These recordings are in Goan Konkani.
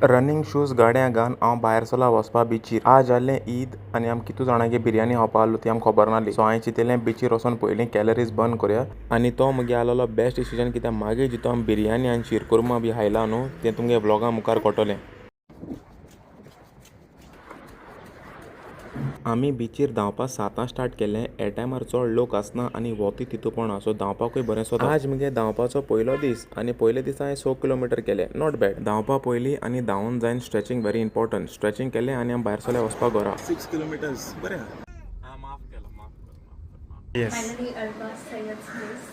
रनिंग शूज गाड्यां घालून हांव भायर सरला वचपा बिचीर. आज जाल्लें ईद आनी आम कितू जाणांगे बिरयानी खावपा आसलो ती आमकां खबर नासली. सो हांवें चिंतलें बिचीर वचोन पयलीं कॅलरीज बर्न करया आनी तो मुगे आसलेलो बेस्ट डिसिजन, कित्याक मागीर जितो आमी बिरयानी आनी शिरकुर्मा बी खायला न्हू तें तुमगे व्लॉगा मुखार कळटलें. आमी बिचीर धांवपाक 7 स्टार्ट केलें. हे टायमार चड लोक आसना आनी वोतूय तितू पडना, सो धांवपाकूय बरें सो. आज मुगे धांवपाचो पयलो दीस आनी पयले दिसा हांवें 6 किलोमिटर केले, not bad. धांवपा पयलीं आनी धांवून जायन स्ट्रेचिंग व्हेरी इम्पॉर्टंट. स्ट्रेचिंग केलें आनी आमी भायर सरले वचपाक घरा. 6 किलोमीटर्स बरें. माफ केलो, माफ कर. Yes. Finally Arbaz Syed's place.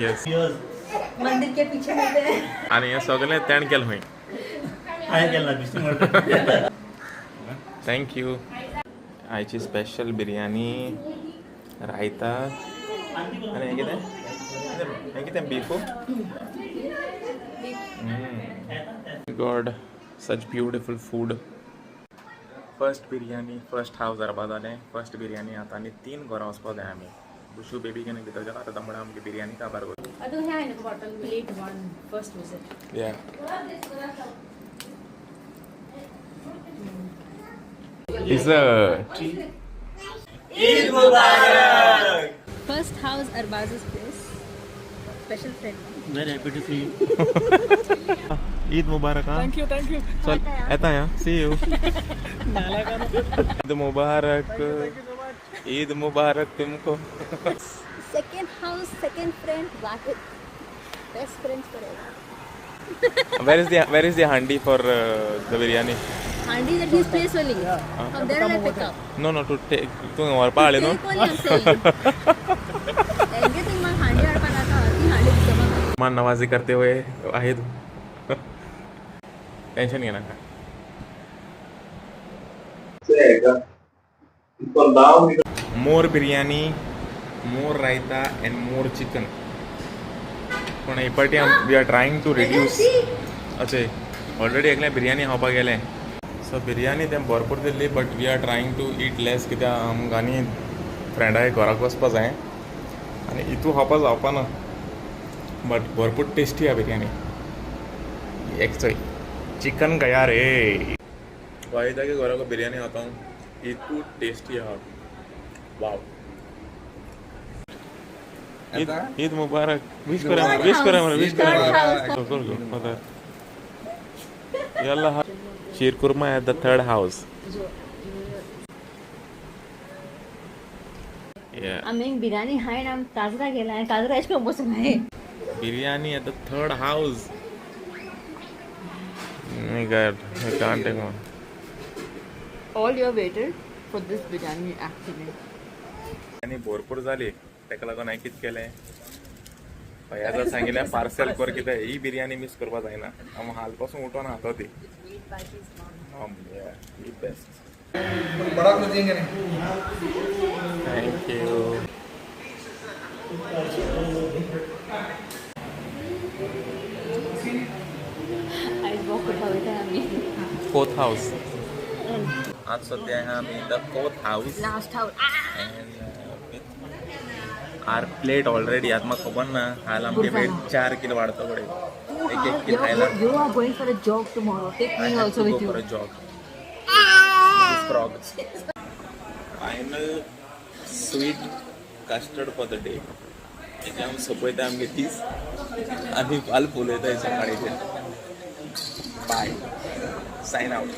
Yes. मंदिर के पीछे मिलते हैं. आनी हें सगळें तेणें केलें खंय. हांवें केला दिसता म्हणटा. Thank you. आयची स्पेशल बिरयानी, रायता आनी हें कितें, हें कितें beef. God, such beautiful food. First biryani, first house अरबाजालें first biryani. आतां आनी 3 घरां वचपा जाय आमी. बुशू बेबी घेवन भितर गेला आतां म्हणून आमगे बिरयानी काबार करूं. अदू है ना bottle Plate one, first visit. Yeah. Is a First house Arbaz's place. Special friend. Very happy to see you. Eid Mubarak. Thank you, thank you. चल येता या, C you. Eid Mubarak, Eid Mubarak तुमको. Second house, second friend, Wahid. Best friends forever. Where is the handi for the biryani? Handi is at his place only. From there I pick up. No, to take तूं व्हरपा हाडली न्हू. Take only I'm saying. Everything मग हांडी हाडपा नाका, ती हांडी दिता म्हाका. मान नवाजी करते हुए आहे तू, tension घेनाका. More biryani, more raita and more chicken. पूण हे पाटी we are trying to reduce. अशें ऑलरेडी एकलें बिरयानी खावपाक गेलें. सो बिरयानी तें भरपूर दिल्ली, but we are trying to eat less, कित्याक आमकां आनी फ्रेंडा घराक वचपा जाय आनी इतू खावपा जावपा ना. बट भरपूर टेस्टी आहा बिरयानी. एक चोय चिकन गया रे. वाहिदागे घराक बिरयानी खाता, इतू टेस्टी आहा. वाव. ईद ईद मुबारक. विश करा, विश करा, विश करा. Third house. Yalla, sheer khurma at the third house. Yeah. आमी बिर्याणी खायन आमी काजरा गेला आनी काजरा एश करून बसून हांवें. Biryani at the third house. My God, I can't take one. All you waited for this biryani actually. आनी भरपूर जाली, ताका लागून हांवें कितें केलें, भैयाजा सांगिल्लें पार्सल कर, कितें ही बिरयानी मिस करपा जायना. हांव हाल पासून उठोन खाता ती. ही best. Thank you. आयज वॉक करपा वयता आमी. Fourth house. आज सध्या आमी the fourth house. Last house. And with our plate already. आतां म्हाका खबर ना हाल आमगे वेट 4 किलो वाडतो पळय, एक एक किलो खायला. You are going for a jog tomorrow. Take I me have also to go with you. for a jog. This frog. Final sweet custard for the day. हेजे आमी सोंपयता आमगे दीस आनी फाल फुलयता सकाळीचे. बाय, सायन आवट.